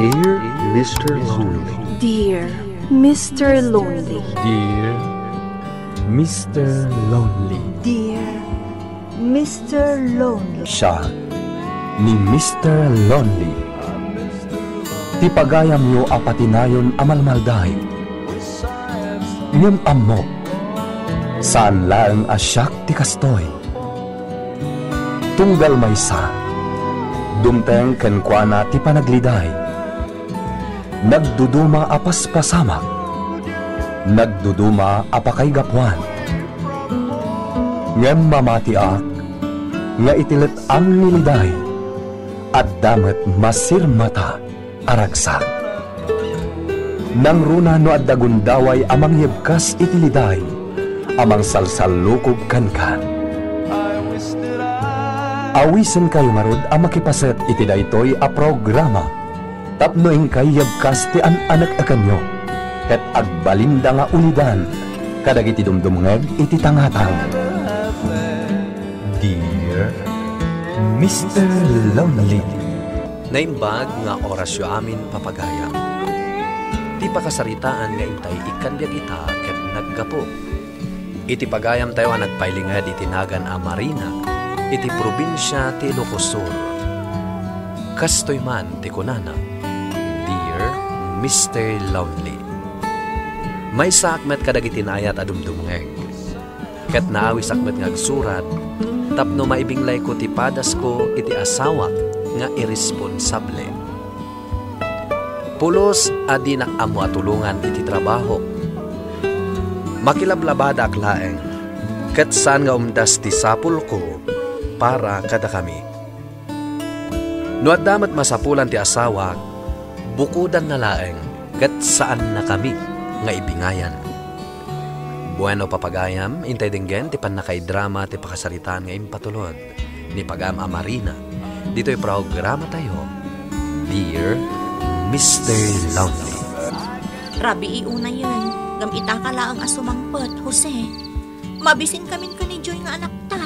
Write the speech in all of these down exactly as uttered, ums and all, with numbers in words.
Dear Mister Lonely. Dear Mister Lonely. Dear Mister Lonely. Dear Mister Lonely. Siak ni Mister Lonely. Ti pagayamyo a patinayon a malmaldaig. Ngem ammok, saan laeng a siak ti kastoy. Tunggal maysa, dumteng kenkuana ti panagliday. Nagduduma a paspasamak, nagduduma a pakaigapuan. Ngem mamatiak nga iti let-ang ni liday, adda met masirmata a ragsak. Nangruna no adda gundaway a mangyebkas iti liday a mangsalsallukog kenka. Awisenkayo ngarud a makipaset iti daytoy a programa tapno inkay yebkas ti an-aneknekenyo ket agbalinda nga ulidan kadagiti dumdumngeg iti tangatang. Dear Mister Lonely. Naimbag nga orasyo amin, papagayam. Ti pakasaritaan nga intay ikkan biag ita ket naggapu iti pagayamtayo a nagpailinged iti nagan a Marina iti probinsia ti Ilocos Sur. Kastoy man ti kunana, "Dear Mister Lonely." Maysaak met kadagiti naayat a dumdumngeg. Ket naawisak met nga agsurat tapno maibinglayko ti padasko iti asawak nga iresponsable. Pulos a dinak ammo a tulongan iti trabahok. Makilablabadaak laeng, ket saan nga umdas ti sapulko para kadakami. No adda met masapulan ti asawak, bukodanna laeng ket saannakami nga ibingayan. Bueno, papagayam, intay denggen ti pannakaidrama ti pakasaritaan nga impatulod ni pagayam a Marina ditoy programatayo, Dear Mister Lonely. Rabii unayen, ngem itaka laeng a sumangpet, Jose. Mabisinkamin ken ni Joy nga anakta.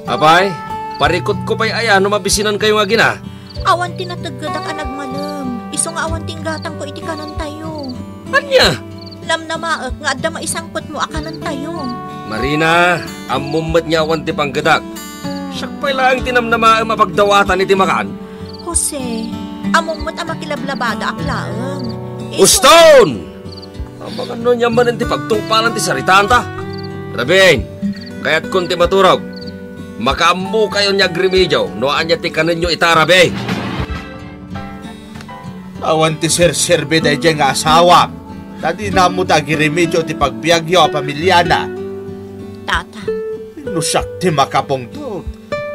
Apay, parikutko pay aya no mabisinankayo nga agina? Awan ti nateggedak a nagmalem, isu nga awan ti inggatangko iti kanentayo. Ania? Namnamaek nga adda maisangpetmo a kanentayo. Marina, ammom met nga awan ti panggedak. Siak pay laeng ti namnamaem a pagdawatan iti makan. Jose, ammom met a makilablabadaak laeng. Isu- Uston! Amangan no ania manen ti pagtungpalan ti saritaanta. Rabin, kayatkon ti maturog. Makaammokayon nga agremedio no ania ti kanenyo ita, Rabin. Awan ti serserbi daydiay nga asawam. Ta dina ammo ti agiremedio ti pagbiagyo a pamiliana. Tatang. No siak ti makapungtot,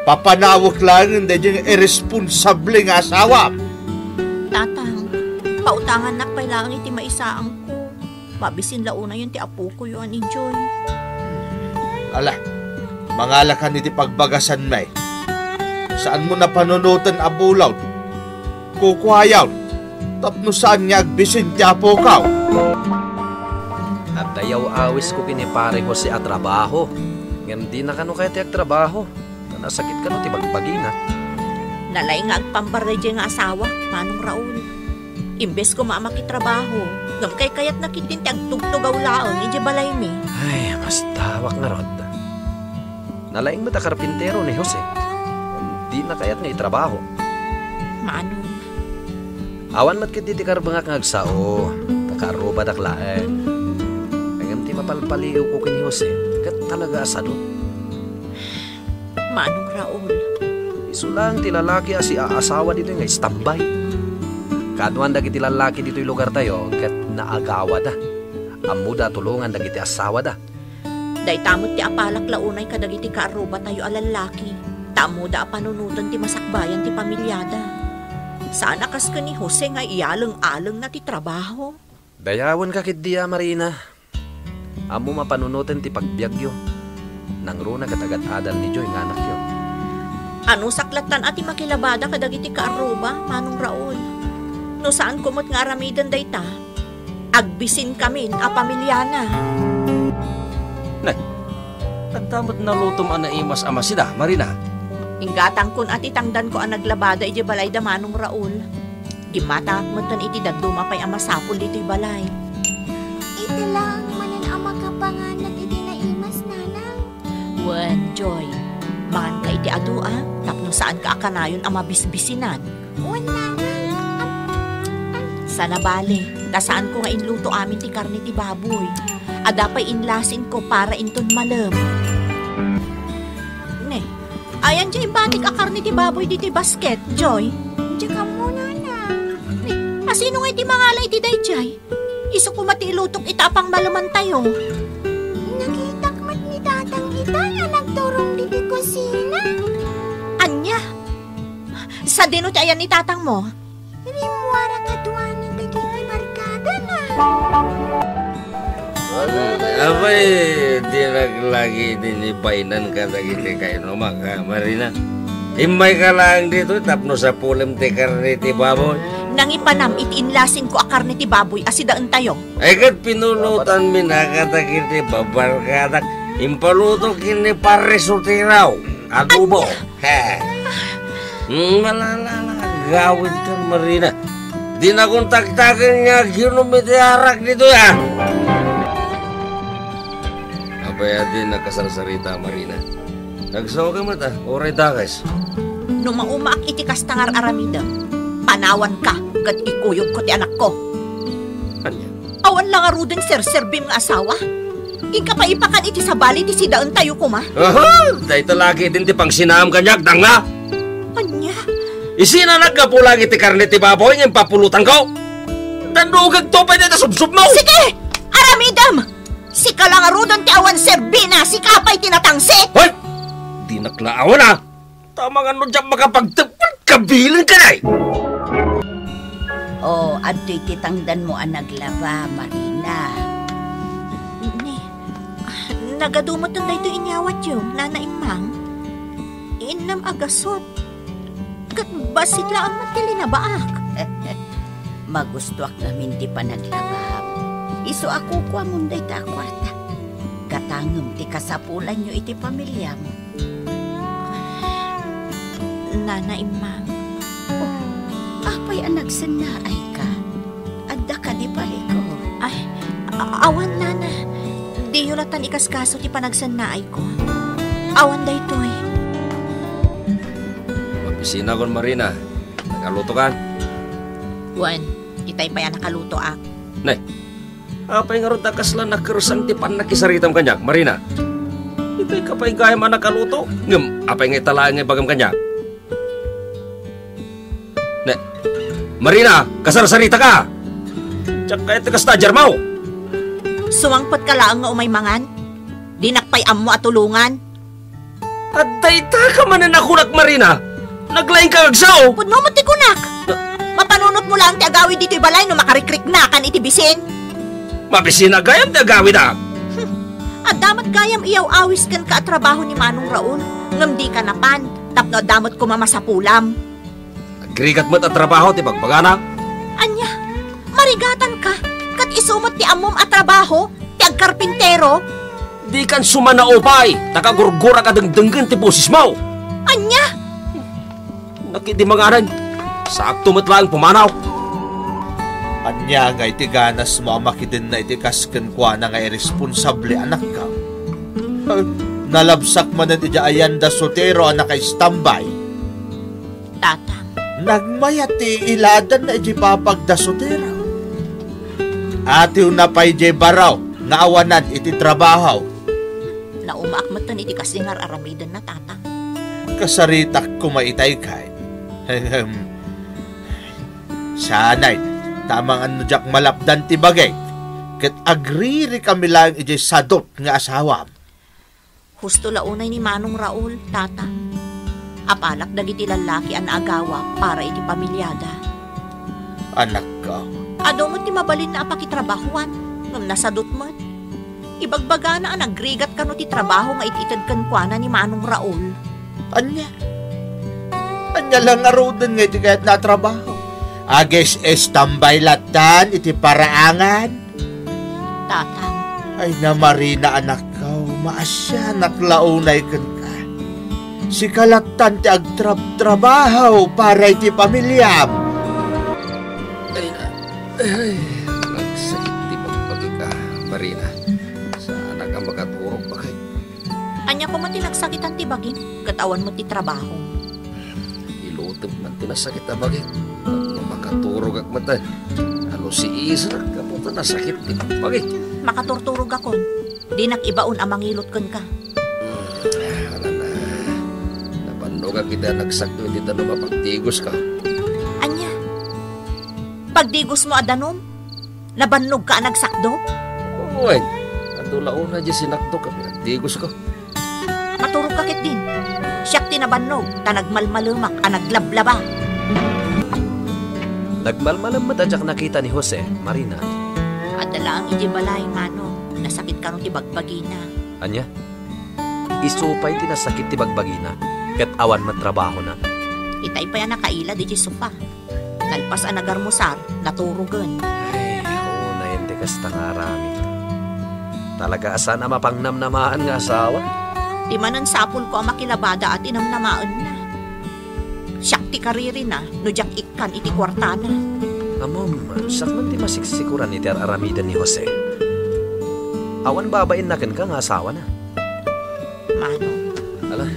papanawek laengen daydiay nga irresponsable nga asawam. Tatang, pautangannak pay laeng iti maisaangko. Mabisin la unayen ti apokoyo a ni Joy. Ala, mangalakan iti pagbagasanmi. Saanmo a panunoten a bulod. Kukuayon, tapno saan nga agbisin ti apokaw. Adda yaw-awisko ken ni Pare Jose a trabaho, ngem dina kano kayat ti agtrabaho. Nasakit kano ti bagbagina. Nalaing nga agpambar daydiay nga asawak, Manong Raul. Imbes koma a makitrabaho, ngem kaykayatna ketdin ti agtugtugaw laeng idiay balaymi. Ay, mastawak ngarud. Nalaing met a karpintero ni Jose. Dina kayat nga itrabaho. Manong. Awan met ketdi ti karbengak nga agsao, ta kaarrubadak laeng. Ngem ti mapalpaliiwko ken ni Jose, ket talaga a sadut. Manong Raul. Isu laeng ti lalaki a siaasawa ditoy nga istambay. Kaaduan dagiti lalaki ditoy lugartayo ket naagawada. Ammoda a tulongan dagiti asawada. Dayta met ti apalak la unay kadagiti kaarrubatayo a lallaki, ta ammoda a panunoten ti masakbayan ti pamiliada. Saan a kas ken ni Jose nga iyaleng-alengna ti trabaho. Dayawenka ketdi a, Marina. Ammom a panunoten ti pagbiagyo. Nangruna ket agad-adal ni Joy nga anakyo. Anusak lattan a ti makilabada kadagiti kaarruba, Manong Raul. No saanko met nga aramiden dayta, agbisinkamin a pamiliana. Ne, adda met nalutom a naimas a masida, Marina? Inggatangkon a ti tangdanko a naglabada idiay balayda, Manong Raul. Immataak metten iti dadduma pay a masapul ditoy balay. Ita laeng manen a makapanganak iti naimas, Nanang. Wen, Joy, manganka iti adu a, tapno saanka a kanayon a mabisbisinan. Wen, Nanang. Am-, am- Sana bale, ta saanko nga inluto amin ti karne ti baboy. Adda pay inlasinko para inton malem. Ne, ayan diay imbatik a karne ti baboy ditoy basket, Joy? Diak ammo, Nanang. Ne, a sino ngay ti mangala iti daydiay? Isu koma ti ilutok ita a pangmalemantayo. Nakitak met ni Tatang ita a nagturong ditoy kusina. Ania? Sadino ti ayan ni tatangmo? Rimmuar a kaduana dagiti barkadana. Apay, dinak la ketdi ni bainan kadagiti kainumak, a, Marina? Immayka laeng ditoy tapno sapulem ti karne ti baboy. Nangipanam iti inlasinko a karne ti baboy a sidaentayo. Ay, ket pinulotanmi na kadagiti barkadak. Impaluto ken ni Pare Sotero. Adobo. He. Mm, malala, aggawidka, Marina. Dinakon taktaken nga aginom iti arak ditoy, a. Apay a dinnak kasarsarita, Marina? Agsaoka met, a, uray dakes. No maumaak iti kasta nga ar-aramidem, panawanka ket ikuyogko ti anakko. Ania? Awan la ngaruden serserbim nga asawa? Inka pay ipakan iti sabali ti sidaentayo koma? Aha! Dayta la ketdin ti pangsinaam kaniak, danga! Ania? Isinanak gapu la iti karne ti baboy nga impapulotanko. Dandugagto pay dayta subsubmo! Sige! Aramidem! Sika la ngaruden ti awan serbina, sika pay ti natangsit! Hoy! Dinak la awan, a! Tama nga no diak makapagtebpet, kabilenka, nay! O, adtoy ti tangdanmo a naglaba, Marina. Ni, nagadu metten daytoy inyawatyo, Nana Immang. Innem a gasut. Ket bassit laeng met ti linabaak. Magustoak ngamin ti panaglabam. Isu a kukuamon dayta a kuarta. Gatangem ti kasapulanyo iti pamiliam. Nana Immang. O, apay a nagsennaayka? Adda kadi baliko? Ay, a-, awan, Nana. Diyo latan ikaskaso ti panagsennaayko. Awan daytoy. Mabisinakon, Marina. Nakalutokan? Wen, itay pay a nakalutoak. Nay, apay ngarud a kasla nakersang ti pannakisaritam kaniak, Marina? Itayka pay gayam a nakaluto, ngem apay nga ita laeng nga ibagam kaniak? Ne, Marina, kasarsaritaka! Diak kayat ti kasta, Germao! Sumangpetka laeng nga umay mangan? Dinak pay ammo a tulongan. Adda itaka manen a kunak, Marina? Naglaingka nga agsao? Pudno met ti kunak. Mapanunotmo laeng ti agawid ditoy balay no makarikriknakan iti bisin. Mabisin gayam ti agawid, a. Hmm. Adda met gayam iyaw-awis kenka a trabaho ni Manong Raul, ngem dika napan, tapno adda met koma masapulam. Agrigat met a trabaho ti bagbagana. Ania, marigatanka, ket isu met ti ammom a trabaho, ti agkarpintero? Dikan sumanaupay, ta kagurgurak a dengdenggen ti bosesmo. Ania? Nakidi manganan, saakto met laeng pumanaw. Ania ngay ti ganasmo a makidenna iti kas kenkuana nga iresponsable, anakko? Nalabsak manen idiay ayan da Sotero a nakaistambay. Tatang. Nagmayat ti iladanna idiay papag da Sotero. Atiwna pay diay baro nga awanan iti trabaho. Naumaak metten iti kas-, di nga ar-aramidenna, Tatang. Kasaritak koma itay kay. Sanay, ta amangan no diak malapdan ti bagik, ket agririkami laeng idiay sadut nga asawam. Husto la unay ni Manong Raul, Tatang. Apalak dagiti lallaki a naagawa para iti pamiliada. Anakko. Adu met ti mabalinna a pakitrabahuan, ngem nasadut met. Ibagbagana a nagrigat kano ti trabaho nga it-ited kenkuana ni Manong Raul. Ania? Ania la ngaruden nga iti kayatna a trabaho? Agis-istambay lattan iti paraangan? Tatang. Ay, na Marina, anakko, maasianak la unay kenka. Sika lattan ti agtrabtrabaho para iti pamiliam. Ay, nagsakit ti bagbagik, Marina. Saanak a makaturog, bakit? Ania koma ti nagsakitan ti bagim, ket awan met ti trabaho. Ilutem man ti nasakit a bagik. No makaturogak met, alusiisrak gapu ta nasakit ti bagbagik. Makaturturogakon. Dinak ibaon a mangilot kenka. Hmm, ala na. Nabannogak iti a nagsakto iti danum a pagdigoska. Ania? Pagdigosmo a danum? Nabannogka a nagsakto? Wen, adu la unay diay sinaktok a pinagdigosko. Maturogka ketdin. Siak ti nabannog, ta nagmalmalemak a naglablaba. Nagmalmalem met a diak nakita ni Jose, Marina. Adda laeng idiay balay, Manong. Nasakit kano ti bagbagina. Ania? Isu pay ti nasakit ti bagbagina, ket awan met trabahona. Itay pay a nakailad idiay sofa. Nalpas a nagarmusar, naturogen. Ay, unayen ti kasta nga aramid. Talaga a saan a mapangnamnamaan nga asawa. Ti manen sapulko a makilabada a tinamnamaenna. Siak ti karirina no diak ikkan iti kuartana. Ammom, siak man ti masiksikuran iti ar-aramiden ni Jose. Awan babainna kenka nga asawana. Manong. Ala,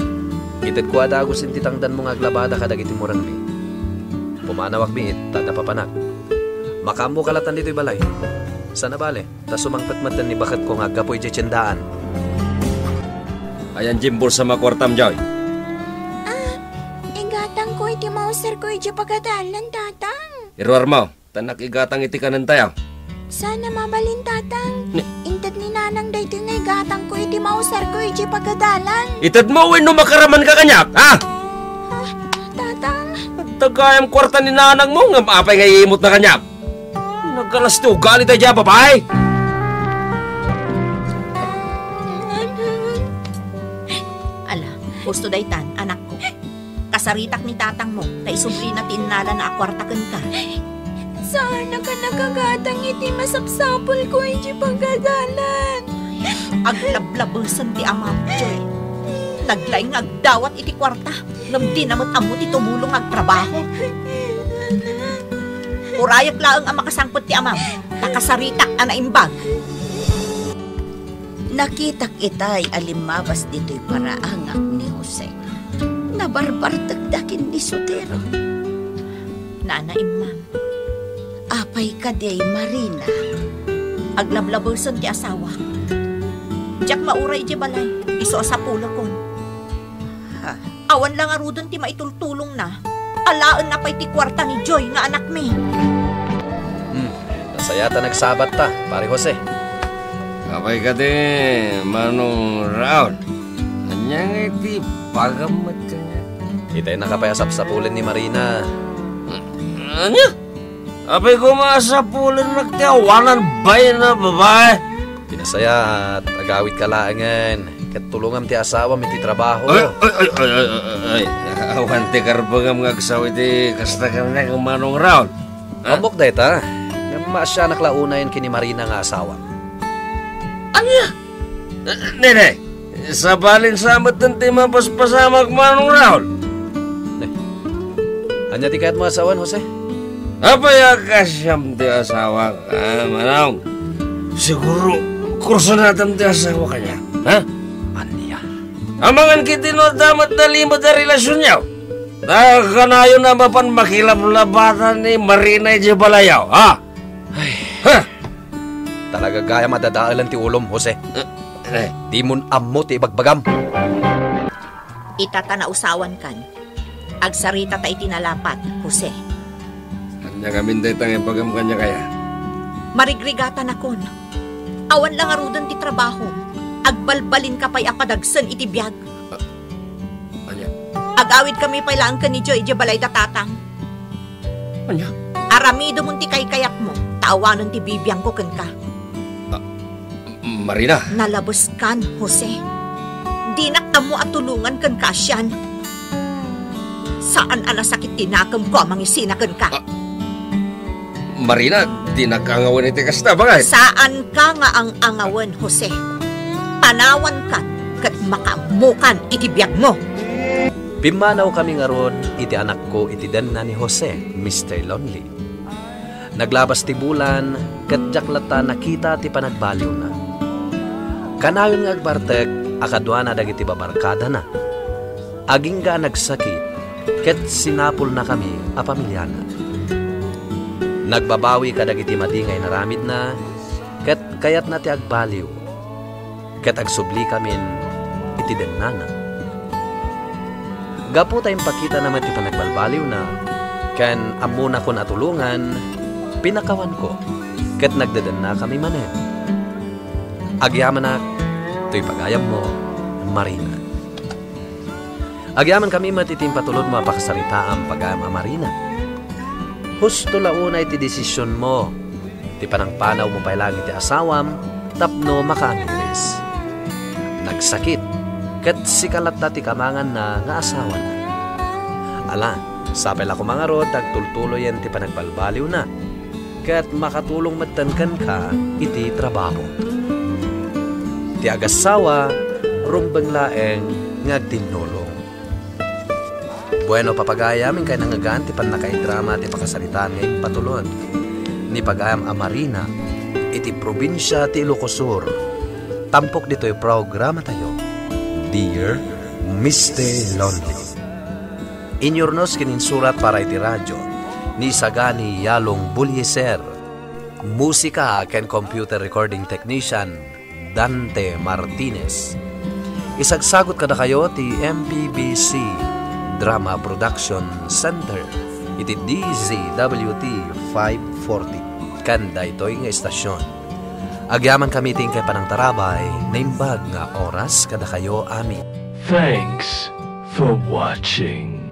itedko a dagus iti tangdanmo nga aglabada kadagiti murangmi. Pumanawak biit, ta adda papanak. Makaammoka latta ditoy balay. Saan a bale, ta sumangpet met ni baketko nga aggapu idiay tiendaan. Ayan diay bulsam a kuartam, Joy? Ah, igatangko iti mauserko idiay pagadalan, Tatang. Iruarmo. Ta nakigatang iti kanentayo. Saan a mabalin, Tatang. Ni- Inted ni Nanang daytoy nga igatangko iti mausarko idiay pagadalan. Itedmo wenno makaramanka kaniak, ha? Ah, Tatang. Adda gayam kuarta ni Nanangmo, ngem apay nga iimutna kaniak? Nagkalas ti ugali daydiay a babai. Ala, husto daytan, anakko. Kasaritak ni tatangmo, ta isublina ti innalana a kuarta kenka. Saanak a nakagatang iti masapsapulko idiay pagadalan. Aglablabesen ti amam, Joy. Naglaing nga agdawat iti kuarta, ngem dina met ammo ti tumulong nga agtrabaho. Urayek laeng a makasangpet ti amam, ta kasaritak a naimbag. Nakitak itay a limmabas ditoy paraangak ni Jose. Nabarbartekda ken ni Sotero. Nana, immam. Apay kadi, Marina? Aglablabesen ti asawak. Diak mauray idiay balay. Isu a sapulekon. Ha? Awan la ngaruden ti maitultulongna. Alaenna pay ti kuarta ni Joy nga anakmi. Hmm. Nasaya ta nagsabatta, Pare Jose. Apay kadi, Manong Raul? Ania ngay ti bagam met kaniak? Itay naka pay a sapsapulen ni Marina. Ania? Apay koma a sapulennak ti awanan bain a babai? Ti nasaya, agawidka laengen, ket tulongam ti asawam iti trabaho. Ay, ay, ay, ay, ay, ay, ay. Awan ti karbengam nga agsaw iti kasta kaniak, Manong Raul. Ha? Ammok dayta. Ngem maasianak la unayen ken ni Marina nga asawam. Ania? Nene, sabalin sa metten ti mapaspasamak, Manong Raul. Ne. Ania ti kayatmo a sawen, Jose? Apay a kasiam ti asawak, a, Manong? Siguro, kursonatam ti asawa kaniak, ha? Ania? Amangan ketdi no adda met nalimed a relasionyo. Ta kanayon a mapan makilablabatan ni Marina idiay balayyo, ha? Ay. Ha? Talaga gayam a dadaelen ti ulom, Jose. Eh, eh. Dimon ammo ti ibagbagam. Ita ta nausawankan. Agsaritata iti nalapat, Jose. Ania ngamin dayta nga ibagam kaniak aya? Marigrigatanakon. Awan la ngaruden ti trabaho. Agbalbalinka pay a padagsen iti biag. Ah, ania? Agawidkami pay laeng ken ni Joy idiay balay da tatang. Ania? Aramidemon ti kaykayatmo, ta awanen ti bibiangko kenka. Ah, Marina. Nalabeskan, Jose. Dinak ammo a tulongan kenka a sian. Saan a nasakit ti nakemko a mangisina kenka. Ah, Marina, dinak angawen iti kasta, bakit? Saanka nga ang-angawen, Jose. Panawankan ket makaammokan iti biagmo. Pimmanawkami ngarud iti anakko iti denna ni Jose, Mister Lonely. Naglabas ti bulan, ket diak latta nakita ti panagbaliwna. Kanayon nga agbartek a kaduana dagiti babarkadana. Agingga a nagsakit, ket sinapulnakami a pamiliana. Nagbabawi kadagiti madi nga inaramidna, ket kayatna ti agbaliw, ket agsubli kamin iti dennana. Gapu ta impakitana met ti panagbalbaliwna, ken ammonakon a tulongan, pinakawanko, ket nagdedennakami manen. Agyamanak, toy pagayammo, Marina. Agyamankami met iti impatulodmo a pakasaritaam, pagayam a Marina. Husto la unay ti desisionmo, ti panangpanawmo pay laeng iti asawam tapno makaamiris. Nagsakit, ket sika latta ti kamanganna nga asawana. Ala, sapay la koma ngarud ta agtultuloyen ti panagbalbaliwna, ket makatulong metten kenka iti trabaho. Ti agassawa, rumbeng laeng nga agtinnulong. Bueno, papagayam, inkay nangngegan ti pannakaidrama ti pakasaritaan nga impatulod ni pagayam a Marina iti probinsia ti Ilocos Sur. Tampok ditoy programatayo, Dear Mister Lonely. Inyurnos ken insurat para iti radyo ni Sagani Yalong Bulieser. Musika ken computer recording technician, Dante Martinez. Isagsagut kadakayo ti M P B C Drama Production Center iti D Z W T five forty ken daytoy nga istasyon. Agyamankami ti inkay panangtarabay, naimbag nga oras kadakayo amin. Thanks for watching.